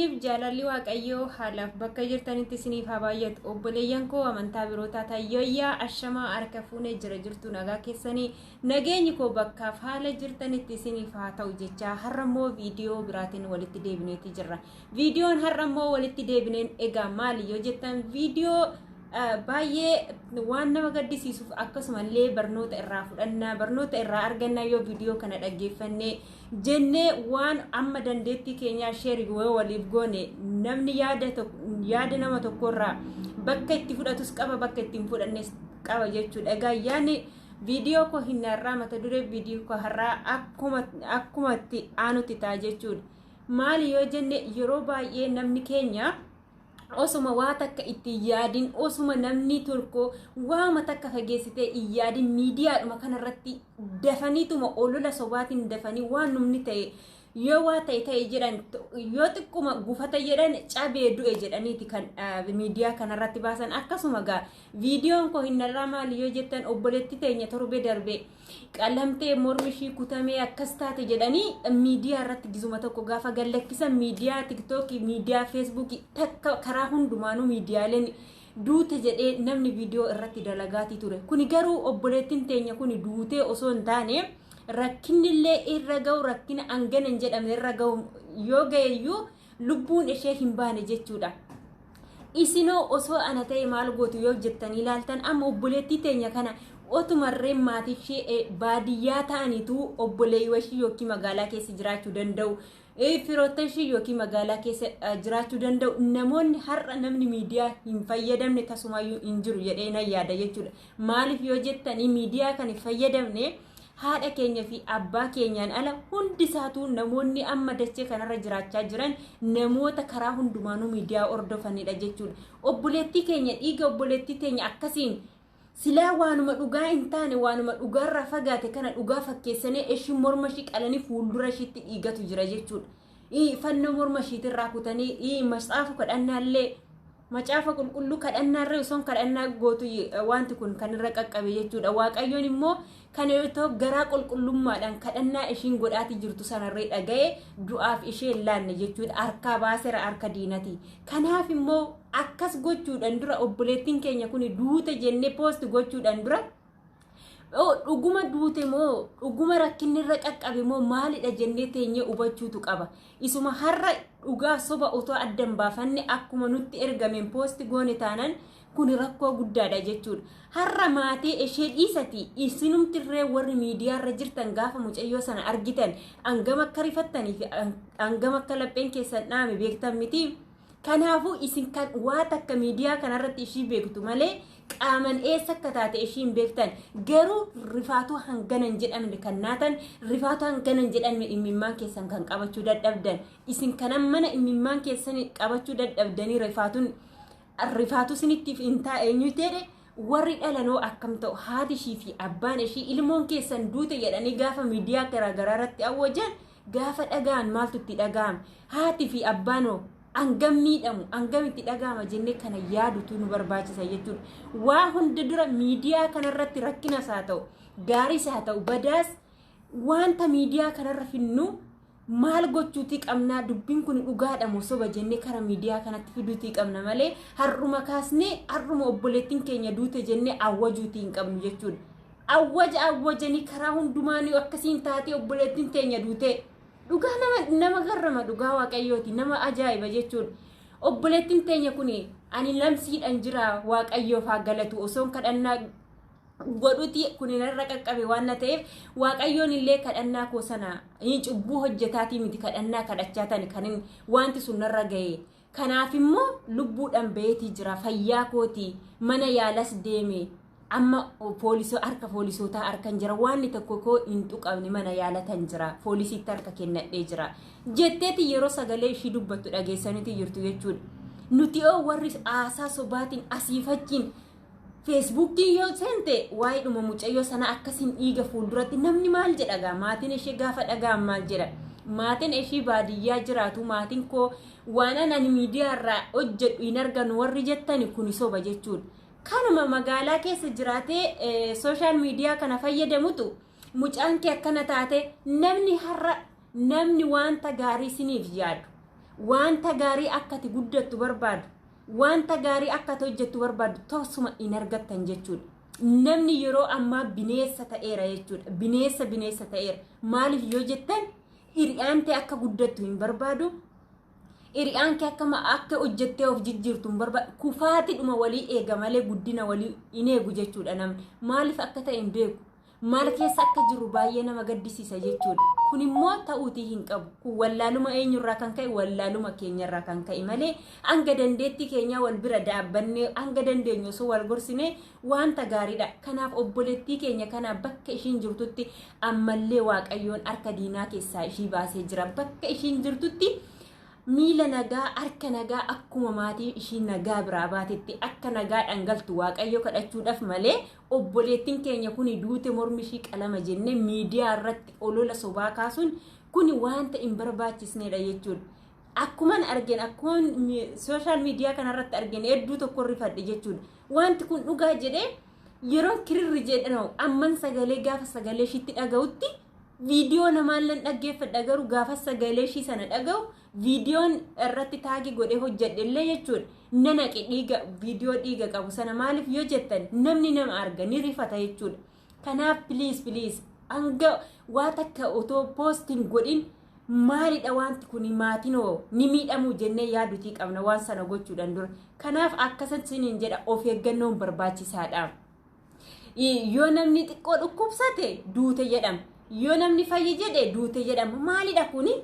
Nageenyiif jaalalli Waaqayyoo haalaaf bakka jirtanitti isiniif haa baay'atu. Obboleeyyan koo amantaa biroo taatan yooyyaa ashamaa harka fuunee jira jirtu nagaa keessanii nageenyi koo bakkaaf haala jirtanitti isiniif haa ta'u jechaa har'a immoo viidiyoo biraatiin walitti deebineeti jirra. Viidiyoon har'a immoo walitti deebineen egaa maali yoo jettan viidiyoo baay'ee waan nama gaddisiisuuf akkasumallee barnoota irraa fudhannaa barnoota irraa argannaa yoo viidiyoo kana dhaggeeffannee jennee waan amma dandeettii keenyaa sheer yoo waliif goone namni yaada nama tokkorraa bakka itti fudhatus qaba bakka itti hin fudhannes qaba jechuudha. Egaa yaadni viidiyoo koo hin har'aa mata duree viidiyoo koo har'aa akkuma itti aanutti ta'a jechuudha. Maali yoo jenne yeroo baay'ee namni keenya osuma waa takka itti yaadin osuma namni tokko waama takka fageessitee hin yaadin miidiyaadhuma kanarratti dafaniituma olola sobaatiin dafanii waan namni ta'e yoo waa ta'e ta'e jedhan yoo xiqquma gufata jedhan cabee du'e jedhaniiti kan miidiyaa kanarratti baasan. Akkasuma gaa viidiyoon koo hin irraa maali yoo jettan obboleetti teenya torbee darbe qalamtee mormi ishii kutamee akkas taate jedhanii miidiyaa irratti gizuma tokko gaafa gallakkisan miidiyaa tiktookii miidiyaa feesbuukii takka karaa hundumaanuu miidiyaaleen duute jedhee namni viidiyoo irratti dalagaatii ture. Kuni garuu obboleettiin teenya kuni duutee osoo hin taane rakkinni irra ga'u rakkina hangana hin jedhamne irra ga'u yoo ga'eyyuu lubbuun ishee hin baane jechuudha. Isinoo osoo ana ta'e maal gootu yoo jettanii ilaaltan amma obboleettii teenya kana otumarreen maatii ishee baadiyyaa ta'aniitu obboleewwan ishee yookiin magaalaa keessa jiraachuu danda'u. Firoota ishee yookiin magaalaa keessa jiraachuu danda'u. Namoonni har'a namni miidiyaa hin fayyadamne tasumaayyuu hin jiru jedhee nan yaada jechuudha. Maaliif yoo jettanii miidiyaa kan hin fayyadamne haadha keenya fi abbaa keenyaan ala hundi isaatu namoonni amma dachee kanarra jiraachaa jiran namoota karaa hundumaanuu miidiyaa hordofanidha jechuudha. Obboleettii keenya dhiiga obboleettii teenya akkasiin silaa waanuma dhugaa hin taane waanuma dhugaarraa fagaate kana dhugaa fakkeessanii ishii morma ishii qalanii fuuldura ishiitti dhiigatu jira jechuudha. Fannoo morma ishiitirraa kutanii macaafa kadhannaallee macaafa qulqulluu kadhannaarree osoo kadhannaa gootu wanti kun kan irra qaqqabe jechuudha. Waaqayyoon immoo kana yoo ta'u garaa qulqullummaadhaan kadhannaa ishiin godhaati jirtu sanarree dhaga'ee du'aaf ishee hin laanne jechuudha. Harkaa baaseera harka diinati. Kanaaf immoo akkas gochuudhaan dura obboleettiin keenya kun duute jennee poost gochuudhaan dura dhuguma duute moo dhuguma rakkinni irra qaqqabe moo maalidha jennee teenyee hubachuutu qaba. Isuma har'a dhugaa soba otoo addan baafanne akkuma nutti ergameen poosti goone taanan kun rakkoo guddaadha jechuudha. Har'a maatii ishee dhiisati isinumtirree warri miidiyaarra jirtan gaafa mucayyoo sana argitan hangam akka rifattanii fi hangam akka lapheen keessan dhaame beektan miti. Kanaafuu isin kan waa takka miidiyaa kanarratti ishii beektu malee qaaman eessa akka taate ishii hin beektan. Garuu rifaatuu hangana hin jedhamne kan naatan rifaatuu hangana hin jedhamne imimmaan keessan kan qabachuu dadhabdan. Isin kanan mana imimmaan keessan qabachuu dadhabdanii rifaatuun rifaatuu isinitti hin taa'e eenyu ta'e warri dhalanoo akkam ta'u haati ishii fi abbaan ishii ilmoon keessan duute jedhanii gaafa miidiyaa garaagaraa irratti awwajan gaafa dhaga'an maaltu itti dhaga'ame haati fi abbaanoo hangam miidhamu hangam itti dhaga'ama jennee kana yaadutu nu barbaachisa jechuudha. Waa hunda dura miidiyaa kanarratti rakkinas haa ta'u gaariis haa ta'u badaas wanta miidiyaa kanarra finnu maal gochuutii qabnaa dubbiin kun dhugaadha moo soba jennee kara miidiyaa kanatti fiduutii qabna malee har'uma kaasnee har'uma obboleettiin keenya duute jennee awwajuutii hin qabnu jechuudha. Awwaja awwajanii karaa hundumaanii akkasiin taatee obboleettiin teenya duute. Dhugaa nama garrama dhugaa waaqayyooti nama ajaa'iba jechuudha. Obboleettiin teenya kun ani lamsiidhaan jira waaqayyoof haa galatu osoon kadhannaa godhuti kun narra qaqqabe waan na ta'eef waaqayyoon illee kadhannaa koo sana cubbuu hojjetaatii miti kadhannaa kadhachaa tani kan wanti sun narra ga'e. Kanaaf immoo lubbuudhaan baheetii jira fayyaa kooti mana yaalas deeme. Amma poolisoo harka poolisootaa harkan jira waan tokko koo hin tuqamne mana yaalatan jira poolisiitti harka kennadhee jira jetteeti yeroo sagalee ishii dubbattu dhageessaniiti jirtu jechuudha. Nuti oo warri haasaa sobaatiin asiifachiin feesbuukii yoo seente waa'ee dhuma mucayyoo sana akkasiin dhiiga fuulduratti namni maal jedha gaa maatiin ishee gaafa dhaga'an maal jedha. Maatiin ishii baadiyyaa jiraatu maatiin koo waan ani miidiyaarraa hojjedhu hin arganu warri jettani kuni soba jechuudha. Kanuma magaalaa keessa jiraatee sooshaal miidiyaa kana fayyadamutu mucaan kee akkana taate namni har'a namni wanta gaarii isiniif yaadu Wanta gaarii akka ati guddattu barbaadu, wanta gaarii akka ati hojjettu barbaadu tosuma hin argattan jechuudha. Namni yeroo ammaa bineessa ta'eera jechuudha. Bineessa bineessa ta'eera. Maaliif yoo jettan, hiriyaan ta'e akka guddattu hin barbaadu. Hiriyaan kee akka hojjettee of jijjiirtu hin barbaadu. Kufaatidhuma walii eega malee guddina walii hin eegu jechuudha namni. Maaliif akka ta'e hin beeku. Maal keessa akka jiru baay'ee nama gaddisiisa jechuudha. Kun immoo ta'uutii hin qabu. Kun wallaaluma eenyurraa kan ka'e? Wallaaluma keenyarraa kan ka'e malee, hanga dandeettii keenyaa wal bira dhaabbannee, hanga dandeenyu osoo wal gorsinee wanta gaariidha. Kanaaf obboleettii keenya kana bakka ishiin jirtutti ammallee Waaqayyoon harka diinaa keessaa ishii baasee jira. Bakka ishiin jirtutti miila nagaa, harka nagaa, akkuma maatii ishii nagaa biraa baatetti akka nagaa dhangaltu Waaqayyo kadhachuudhaaf malee, obboleettiin keenya kun duute, mormi ishii qalama jennee miidiyaa irratti olola sobaa kaasuun kun wanta hin barbaachisnedha jechuudha. Akkuman argeen, akkuman social media kanarratti argeen, hedduu tokko rifadhe jechuudha. Wanti kun dhugaa jedhee yeroo kirirri jedhan, amman sagalee gaafa sagalee ishiitti dhaga'utti, viidiyoo namaallee dhaggeeffadha, garuu gaafa sagalee ishii sana dhaga'u, viidiyoon irratti tag godhee hojjedhe illee jechuudha. Nanaqe dhiiga viidiyoo dhiiga qabu sana. Maaliif yoo jettan, namni nama arga ni rifata jechuudha. Kanaaf please, please, hanga waa takka otoo postiin godhin maalidha wanti kun, maatinoo ni miidhamuu jennee yaadutii qabna waan sana gochuudhaan dura. Kanaaf akkasan siniin jedha, of eeggannoon barbaachisaadha. Yoo namni xiqqoo dhukkubsate duute jedhama. Yoo namni fayye jedhe duute jedhama. Maalidha kuni?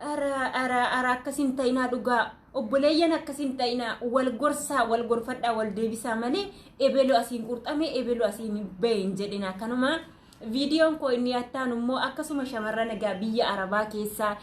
Ara ara ara, akkasiin ta'inaa dhugaa. Obboleeyyan, akkasiin ta'inaa. Wal gorsaa, wal gorfadhaa, wal deebisaa malee ebeloo asiin qurxame, ebeloo asiin bahe hin jedhina. Kanuma viidiyoon koo inni attaan immoo akkasuma shamarran egaa biyya Arabaa keessaa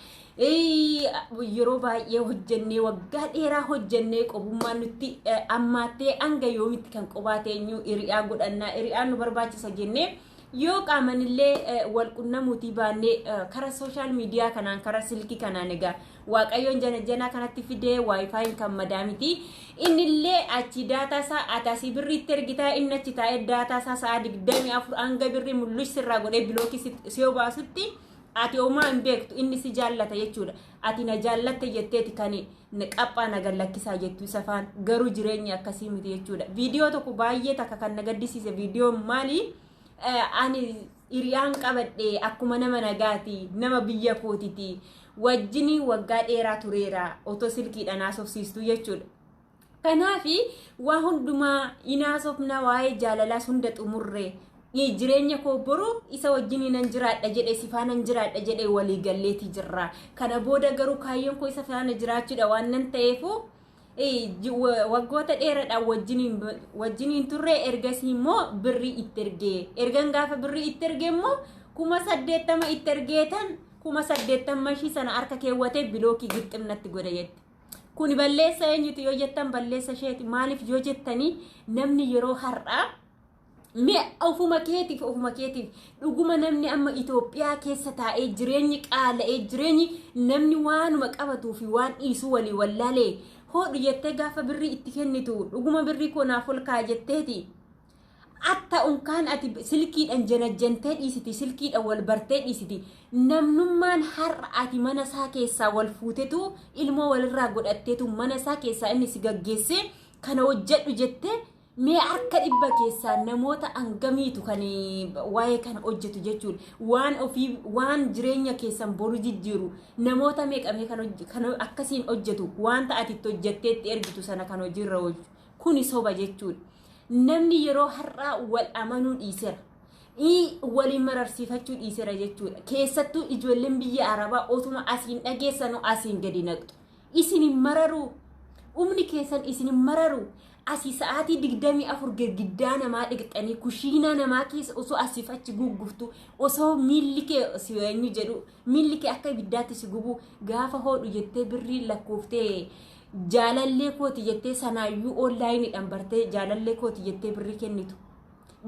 yeroo baay'ee hojjennee, waggaa dheeraa hojjennee, qobummaan nutti ammaattee, hanga yoomitti kan qobaa teenyu, hiriyaa godhannaa, hiriyaan nu barbaachisa jennee, yoo qaamanillee wal qunnamuutii baannee, karaa social media kanaan, karaa silkii kanaan egaa Waaqayyoon jana janaa kanatti fidee WiFiin kan madaamiti. Innillee achi data isaa ati asii birriitti ergitaa, inni achi taa'ee data isaa sa'a 24 hanga birrii mul'ush sirraa godhee block si baasutti ati homaa hin beektu. Inni si jaallata jechuudha. Ati na jaallatte jetteeti kan qaphaa na gallakkisaa jettu isa faan, garuu jireenya akkasii miti jechuudha. Viidiyoo tokko baay'ee takka kan na gaddisiise, viidiyoon maali? Ani hiriyaan qabadhe akkuma nama nagaati, nama biyya kootiti, wajjini waggaa dheeraa tureera, otoo silkiidhaan haasofsiistuu jechuudha. Kanaafi waa hundumaa inaasofna, waa'ee jaalalaas hunda xumurre, jireenya koo boru isa wajjin nan jiraadha jedhe, si faana jiraadha jedhe, walii galleeti jirra. Kana booda garuu kaayyoon koo isa faana jiraachuudha waan nan ta'eefu, waggoota dheeraadhaan wajjiniin turre. Ergasii immoo birrii itti ergee, ergan gaafa birrii itti ergee immoo 80,000 itti ergeetan, 80,000 ishii sana harka keewwatee block gixximnatti godhe jette. Kuni balleessa eenyuti yoo jettan, balleessa isheeti. Maaliif yoo jettanii, namni yeroo har'aa, mee ofuma keetiif dhuguma namni amma Itoophiyaa keessa taa'ee, jireenyi qaala'ee, jireenyi namni waanuma qabatuu fi waan dhiisuu walii wallaalee, hodhu jettee gaafa birrii itti kennitu, dhuguma birrii koo naaf ol kaa'a jetteeti. Atta unkaan ati silkiidhaan janajjantee dhiisiti, silkiidhaan wal bartee dhiisiti. Namnummaan har'a ati mana isaa keessaa wal fuutetu, ilmoo walirraa godhatteetu, mana isaa keessaa inni si gaggeessee kana hojjedhu jettee, mee harka 100 keessaa namoota hangamiitu kan waa'ee kana hojjetu jechuudha. Waan ofii, waan jireenya keessan boru jijjiiru namoota meeqamee kan akkasiin hojjetu, wanta ati itti hojjetteetti ergitu sana kan hojiirra oolchu. Kuni soba jechuudha. Namni yeroo har'aa wal amanuu dhiiseera. Waliin mararsiifachuu dhiiseera jechuudha. Keessattuu ijoolleen biyya Arabaa otuma asiin dhageessanu asiin gadi naqxu. Isin hin mararuu. Humni keessan isin hin mararu. Asii sa'aatii 24 girgiddaa namaa dhiqxanii, kushiinaa namaa keessa osoo asiif achi gugguftu, osoo miilli kee si eenyu jedhu, miilli kee akka ibiddaatti si gubu, gaafa hodhu jettee birrii lakkooftee, jaalallee kooti jettee, sanaayyuu onlineiidhaan bartee jaalallee kooti jettee birrii kennitu.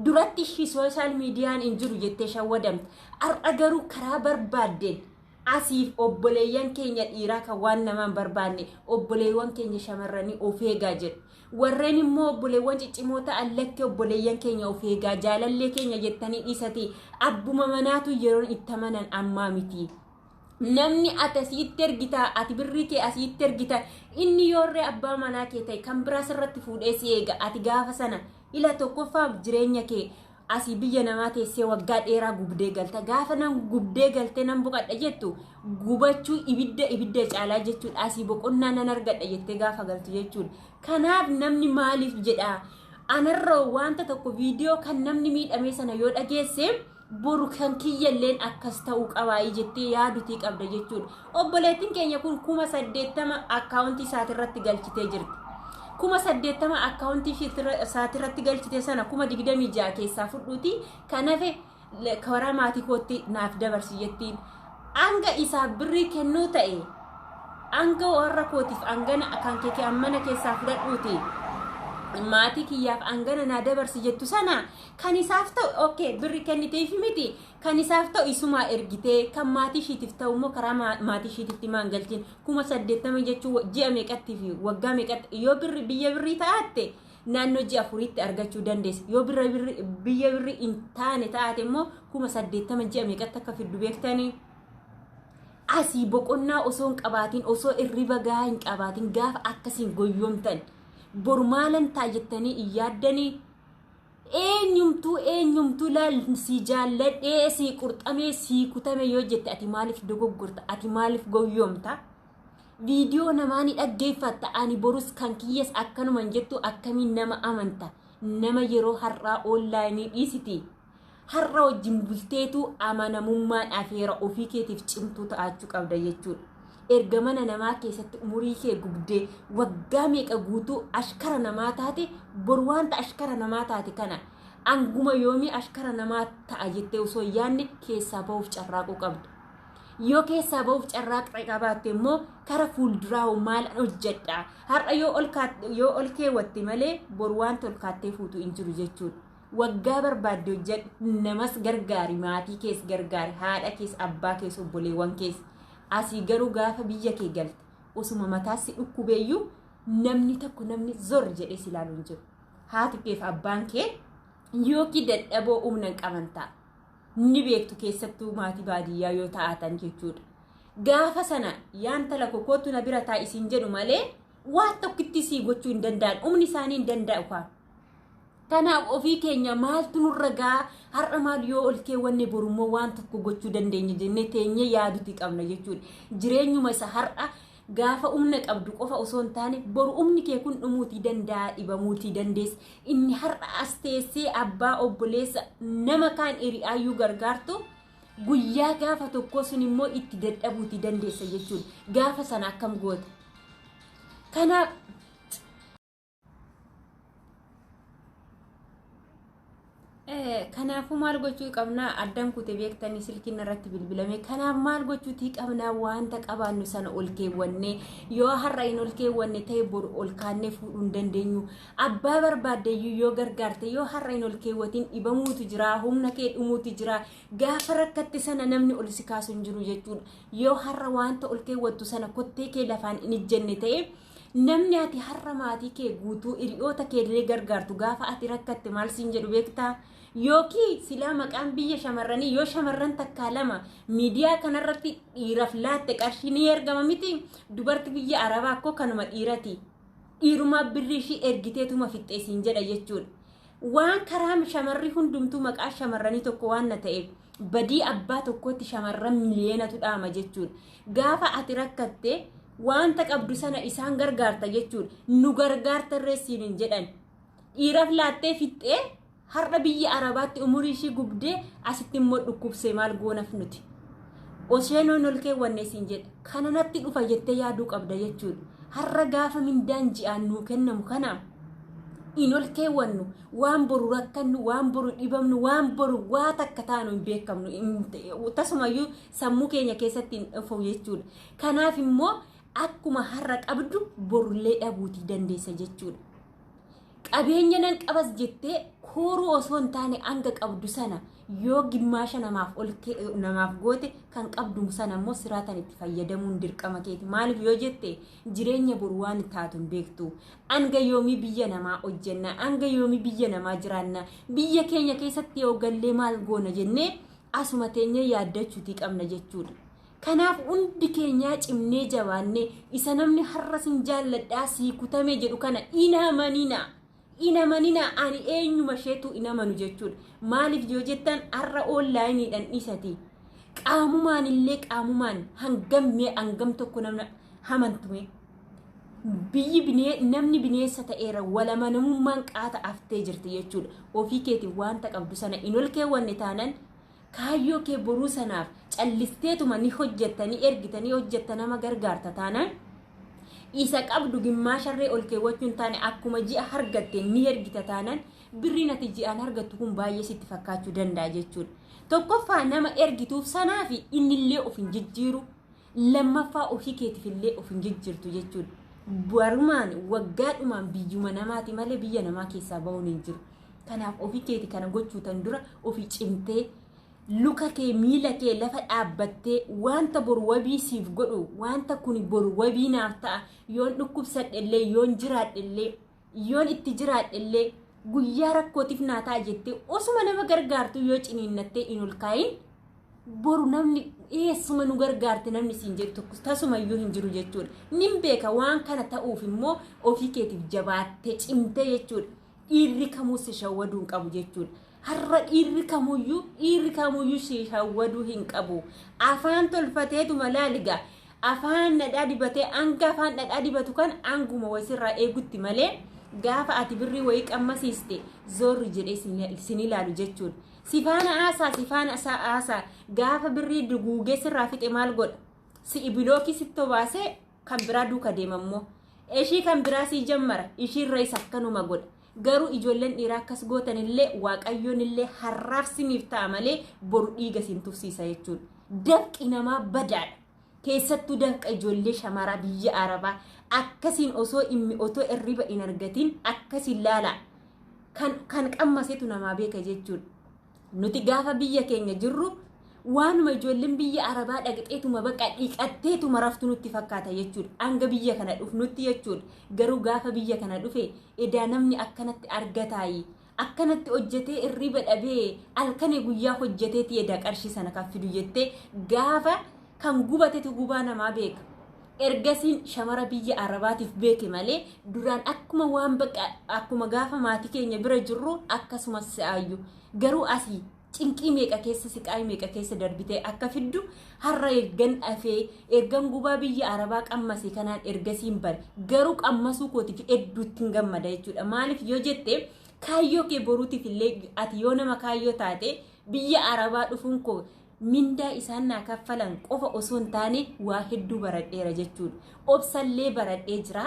Duratti ishii social mediaan hin jiru jettee shawwadamte. Har'a garuu karaa barbaaddeen asiif obboleeyyan keenya dhiiraa kan waan namaan barbaanne, obboleewwan keenya shamarranii of eegaa jedhu. Warreen immoo obboleewwan ciccimoo ta'an, lakkee, obboleeyyan keenya of eegaa, jaalallee keenya jettanii dhiisati, abbuma manaatu yeroon itti amanan ammaa miti. Namni ati asiitti ergita, ati birrii kee asiitti ergita, inni yoorree abbaa manaa kee ta'e kan biraa sirratti fuudhee si eega. Ati gaafa sana ila tokkoffaaf jireenya kee asii biyya namaa teessee waggaa dheeraa gubdee galta. Gaafa nan gubdee galtee nan boqadha jettu, gubachuu ibidda ibidda caalaa jechuudha. Asii boqonnaa nan argadha jettee gaafa galtu jechuudha. Kanaaf namni maaliif jedha, anarra wanta tokko viidiyoo kan namni miidhame sana yoo dhageesse, boru kan kiyyalleen akkas ta'uu qabaayii jettee yaadutii qabda jechuudha. Obboleettiin keenya kun 80,000 akkaawuntii isaatirratti galchitee jirti. 80,000 akkaawuntii isaatirratti galchite sana 26,000 keessaa fudhuuti kan hafe karaa maatii kootti naaf dabarsi jettiin. Hanga isaaf birrii kennuu ta'e, hanga warra kootiif hangana kan kee ammana keessaa fudhadhuuti, maatii kiyyaaf hangana naa dabarsi jettu sana, kan isaaf ta'u okay, birri kenniteef miti, kan isaaf ta'u isumaa ergitee, kan maatii ishiitiif ta'u immoo karaa maatii ishiititti maan galchin? 80,000 jechuun ji'a meeqatti fi waggaa meeqatti? Yoo birri biyya birrii ta'atte naannoo ji'a 4tti argachuu dandeessa. Yoo birra biyya birri hin taane taate immoo 80,000 ji'a meeqatti akka fiddu beektanii? Asii boqonnaa osoo hin qabaatin, osoo irriba gahaa hin qabaatin, gaafa akkasiin goyyomtan boru maalan ta'a jettanii hin yaaddanii? Eenyumtuu eenyumtuu laal, si jaalladhee, si qurxamee, si kutame yoo jette, ati maaliif dogoggorta? Ati maaliif goyyomta? Viidiyoo namaa ni dhaggeeffatta, ani borus kan kiyyas akkanuman jettu, akkamiin nama amanta? Nama yeroo har'aa onlaayinii dhiisiti, har'a wajjin bulteetu amanamummaan afeera. Ofii keetiif cimtuu ta'achuu qabda jechuudha. Erga mana namaa keessatti umurii kee gubdee waggaa meeqa guutuu ashkara namaa taate, boru wanta ashkara namaa taate kana anguma yoomii ashkara namaa ta'a jettee osoo hin yaadne keessaa ba'uuf carraaquu qabda. Yoo keessaa ba'uuf carraaquu qabaatte immoo, kara fuulduraa hoo maal hojjedha? Har'a yoo ol keewwatte malee boru wanta ol kaattee fuutu hin jiru jechuudha. Waggaa barbaadde hojjedhu, namas gargaari, maatii kees gargaari, haadha kees, abbaa kees, obboleewwan kees. Asii garuu gaafa biyya kee galte osuma mataas si dhukkubeeyyuu namni tokko namni zor jedhee si ilaalu hin jiru. Haati keef abbaan kee yookiin dadhaboo humna hin qaban ta'a. Ni beektu, keessattuu maatii baadiyyaa yoo ta'atan jechuudha. Gaafa sana yaan tala kokootu na bira taa isin jedhu malee waan tokkitti sii gochuu hin danda'an, humni isaanii hin danda'u kaa. Kanaaf ofii keenya maaltu nurra gaa, har'a maal yoo ol keewwanne borummoo waan tokko gochuu dandeenya jennee teenyee yaaduti qabna jechuudha. Jireenyuma isa har'a gaafa humna qabdu qofa osoo hin taane, boru humni kee kun dhumuutii danda'a, dhibamuutii dandeessa. Inni har'a as teessee abbaa, obboleessa, nama kaan hiriyaayyuu gargaartu, guyyaa gaafa tokko sun immoo itti dadhabuutii dandeessa jechuudha. Gaafa sana akkam goota? Kanaaf Kanaafuu maal gochuu qabnaa? Addaan kute beektanii, silkiin irratti bilbilame. Kanaaf maal gochuutii qabnaa? Wanta qabaannu sana ol keewwannee, yoo har'a hin ol keewwanne ta'e boru ol kaannee fuudhuu hin dandeenyu. Abbaa barbaaddeyyuu yoo gargaarte, yoo har'a hin ol keewwatiin dhibamuutu jira, humna kee dhumuutu jira. Gaafa rakkatte sana namni ol si kaasu hin jiru jechuudha. Yoo har'a wanta ol keewwattu sana kottee kee lafaan hin ijjenne ta'e, namni ati har'a maatii kee guutuu, hiriyoota kee illee gargaartu, gaafa ati rakkatte maal siin jedhu beektaa? Yookiin silaa maqaan biyya shamarranii, yoo shamarran takkaa lama miidiyaa kanarratti dhiiraaf laatte qarshii ni ergama miti? Dubarti biyya arabaa akkoo kanuma dhiirati. Dhiirumaa birrii ishii ergiteetuma fixxee siin jedha jechuudha. Waan karaa shamarri hundumtuu maqaa shamarranii tokko waan na ta'eef, badii abbaa tokkotti shamarran miliyeenatu dhaama jechuudha. Gaafa ati rakkatte wanta qabdu sana isaan gargaarta jechuudha. Nu gargaarta irree siin hin jedhan. Dhiiraaf laattee fixxee, har'a biyya arabaatti umurii ishii gubdee asitti immoo dhukkubsee maal goonaf nuti? Osheenoon ol keewwanne siin jedha. Kana natti dhufa jettee yaaduu qabda jechuudha. Har'a gaafa mindaan ji'aan nuu kennamu kana in ol keewwannu, waan boru rakkannu, waan boru dhibamnu, waan boru waa takka taanu hin beekamnu. Tasumayyuu sammuu keenya keessatti hin dhufu jechuudha. Kanaaf immoo akkuma har'a qabdu borullee dhabuutii dandeessa jechuudha. Qabeenya nan qabas jettee kooruu osoo hin taane, hanga qabdu sana yoo gimmaasha namaaf ol namaaf goote, kan qabdu sana immoo siraataan itti fayyadamuun dirqama keeti. Maaliif yoo jette, jireenya boru waan taatu hin beektu. Hanga yoomii biyya namaa hojjenna? Hanga yoomii biyya namaa jiraanna? Biyya keenya keessatti yoo gallee maal goona jennee asuma teenyee yaaddachuutii qabna jechuudha. Kanaaf hundi keenyaa cimnee jabaannee isa namni har'a sin jaalladhaa sii kutame jedhu kana in amanina. In amanina, ani eenyuma isheetu in amanu jechuudha. Maaliif yoo jettan, har'a onlineiidhaan dhiisati. Qaamumaan illee, qaamumaan hangam mee hangam tokko namna hamantume. Biyyi binee namni bineensa ta'eera, walamanamummaan qaata haftee jirti jechuudha. Ofii keetiin wanta qabdu sana in ol keewwanne taanan, kaayyoo kee boruu sanaaf callisteetuma ni hojjetta, ni ergita, ni hojjetta, nama gargaarta taanaan, isa qabdu gimmaasharree ol keewwachuu hin taane, akkuma ji'a argatte ni ergita taanaan, birriin ati ji'aan argattu kun baay'ee sitti fakkaachuu danda'a jechuudha. Tokkoffaa, nama ergituuf sanaa fi innillee of hin jijjiiru. Lammaffaa, ofii keetiif illee of hin jijjiirtu jechuudha. Barumaan waggaadhumaan biyyuma namaati malee biyya namaa keessaa bahuun hin jiru. Kanaaf ofii keeti kana gochuu tan dura ofii cimtee, luka kee miila kee lafa dhaabbattee, wanta boru wabii siif godhu, wanta kun boru wabii naaf ta'a, yoon dhukkubsadhellee, yoon jiraadhellee, yoon itti jiraadhellee, guyyaa rakkootiif naa ta'a jettee osuma nama gargaartu yoo ciniinnattee in ol kaayin, boru namni eessuma nu gargaarte namni siin jedhu tokko tasumayyuu hin jiru jechuudha. Nin beeka, waan kana ta'uuf immoo ofii keetiif jabaattee cimtee jechuudha. Dhiirri kamuu si shawwaduu hin qabu jechuudha. Har'a dhiirri kamuyyuu si shawwaduu hin qabu. Afaan tolfateetuma laaligaa. Afaan dhadhaa dibatee, hanga afaan dhadhaa dibatu kan hanguma wasirraa eegutti malee, gaafa ati birrii wayii qammasiiste zoorri jedhee sin ilaalu jechuudha. Sifaana haasaa, sifaana haasaa, gaafa birrii duguugee sirraa fixe maal godha? Si'i blockii sitti baasee kan biraa duuka deemammoo. Ishii kan biraa sii jammara, ishiirra isa akkanuma godha. Garuu ijoolleen dhiiraa akkas gootanillee, Waaqayyoon illee har'aaf siniif ta'a malee boru dhiiga sin tufsiisa jechuudha. Dafqi namaa badaadha. Keessattuu dafqa ijoollee shamaraa biyya Arabaa akkasiin osoo inni otoo irriba hin argatin akkasiin laala. Kan qammasetu namaa beeka jechuudha. Nuti gaafa biyya keenya jirru waanuma ijoolleen biyya Arabaa dhaqxeetuma baqa dhiqatteetuma raftu nutti fakkaata jechuudha. Hanga biyya kana dhufnutti jechuudha. Garuu gaafa biyya kana dhufe, edaa namni akkanatti argataayi. Akkanatti hojjetee irriba dhabee halkanii guyyaa hojjeteeti edaa qarshii sana kan fidu jettee, gaafa kan gubatetu gubaa namaa beeka. Ergasiin shamara biyya Arabaatiif beeke malee, duraan akkuma waan baqa akkuma gaafa maatii keenya bira jirru akkasumas si'aayyu. Garuu asii cinqii meeqa keessa, siqaayii meeqa keessa darbitee akka fiddu har'a ergan dhafee, ergan gubaa biyya Arabaa qammase kanaan ergasiin bare. Garuu qammasuu kootiif hedduutti hin gammada jechuudha. Maaliif yoo jette, kaayyoo kee boruutiif illee ati yoo nama kaayyoo taate, biyya Arabaa dhufuun koo mindaa isaan naa kaffalan qofa osoo hin taane waa hedduu baradheera jechuudha. Obsallee baradhee jira.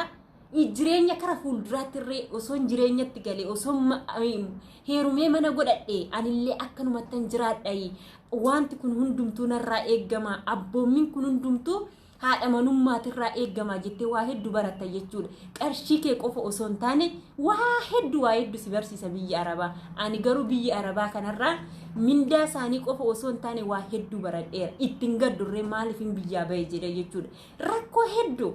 Jireenya kara fuulduraatti illee osoo jireenyatti galee, osoo heerumee mana godhadhe, anillee akkanumattan jiraadha. Wanti kun hundumtuu narraa eeggama. Abboommiin kun hundumtuu haadha manummaatirraa eeggama jettee waa hedduu baratta jechuudha. Qarshii kee qofa osoo hin taane waa hedduu, waa hedduu si barsiisa biyya Arabaa. Ani garuu biyya Arabaa kanarraa mindaa isaanii qofa osoo hin taane waa hedduu baradheera. Ittiin gaddurree maaliif hin biyyaa bahe jedhe jechuudha. Rakkoo hedduu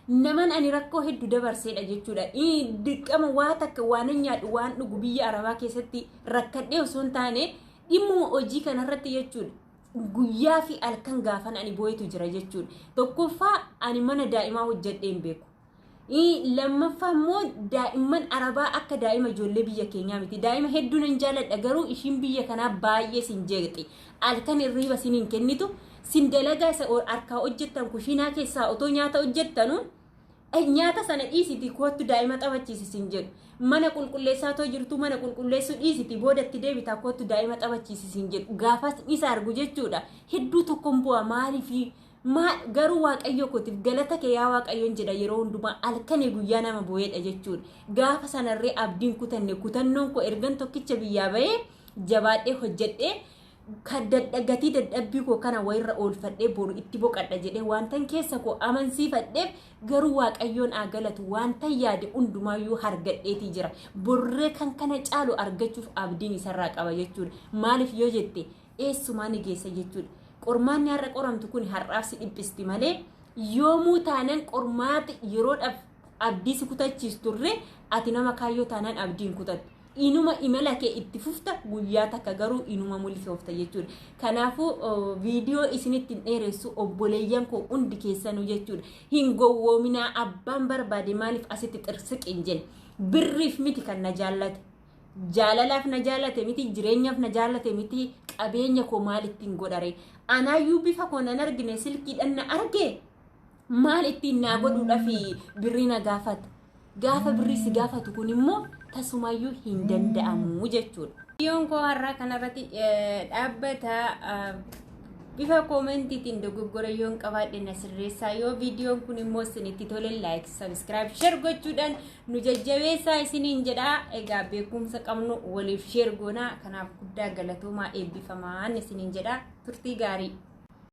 naman ani rakkoo hedduu dabarseedha jechuudha. Dirqama waa takka waan nyaadhu, waan dhugu biyya Arabaa keessatti rakkadhee osoo hin taane, dhimmuma hojii kanarratti jechuudha. Guyyaa fi halkan gaafan ani boo'etu jira jechuudha. Tokkoffaa, ani mana daa'imaa hojjedhee hin beeku. Lammaffaa immoo, daa'imman Arabaa akka daa'ima ijoollee biyya keenyaa miti. Daa'ima hedduu nan jaaladha, garuu ishiin biyya kanaa baay'ee sin jeeqxi. Halkan hirriiba sin hin kennitu. Sin dalagaa isa harkaa hojjettan, kushiinaa keessaa otoo nyaata hojjettanu, nyaata sana dhiisiti kootu daa'ima taphachiisi sin jedhu. Mana qulqulleessaa otoo jirtu, mana qulqulleessuu dhiisiti boodatti deebitaa kootu daa'ima taphachiisi sin jedhu. Gaafas isa argu jechuudha. Hedduu tokkoon bu'a, maaliifi maa? Garuu Waaqayyo kootiif galata kee yaa Waaqayyoon jedha yeroo hundumaa, halkanii guyyaa nama bo'eedha jechuudha. Gaafa sanarree abdiin kutanne, kutannoon koo ergan tokkicha biyyaa bahee jabaadhee hojjedhee kan gatii dadhabbii koo kana wayirra oolfadhee boru itti boqadha jedhee wantan keessa koo amansiifadheef, garuu Waaqayyoon haa galatu, wantan yaade hundumaayyuu argadheetii jira. Borree kan kana caalu argachuuf abdiin isarraa qaba jechuudha. Maaliif yoo jette, eessumaa ni geessa jechuudha. Qormaanni har'a qoramtu kun har'aaf si dhiphisti malee, yoomuu taanan qormaata yeroodhaaf abdii si kutachiisturre, ati nama kaayyoo taanaan abdii hin kutattu. Inuma imala kee itti fufta, guyyaa takka garuu inuma mul'isoofta jechuudha. Kanaafuu viidiyoo isinitti hin dheeressu, obboleeyyan koo hundi keessanuu jechuudha. Hin gowwoominaa. Abbaan barbaade maaliif asitti xirsiqi hin jenne. Birriif miti kan na jaallate. Jaalalaaf na jaallate miti, jireenyaaf na jaallate miti, qabeenya koo maal ittiin godhare? Anaayyuu bifa koo nan argine, silkiidhaan na arge, maal ittiin naa godhuudhaaf birrii na gaafata? Gaafa birrii si gaafatu kun immoo tasumayyuu hin danda'amu jechuudha. Viidiyoon koo har'aa kanarratti dhaabbata. Bifa koomentiitiin dogoggora yoon qabaadhe na sirreessaa. Yoo viidiyoon kun immoo isinitti tole, like, subscribe, share gochuudhaan nu jajjabeessaa isiniin jedha. Egaa beekumsa qabnu waliif share goonaa. Kanaaf guddaa galatoomaa, eebbifamaan isiniin jedha. Turtii gaarii.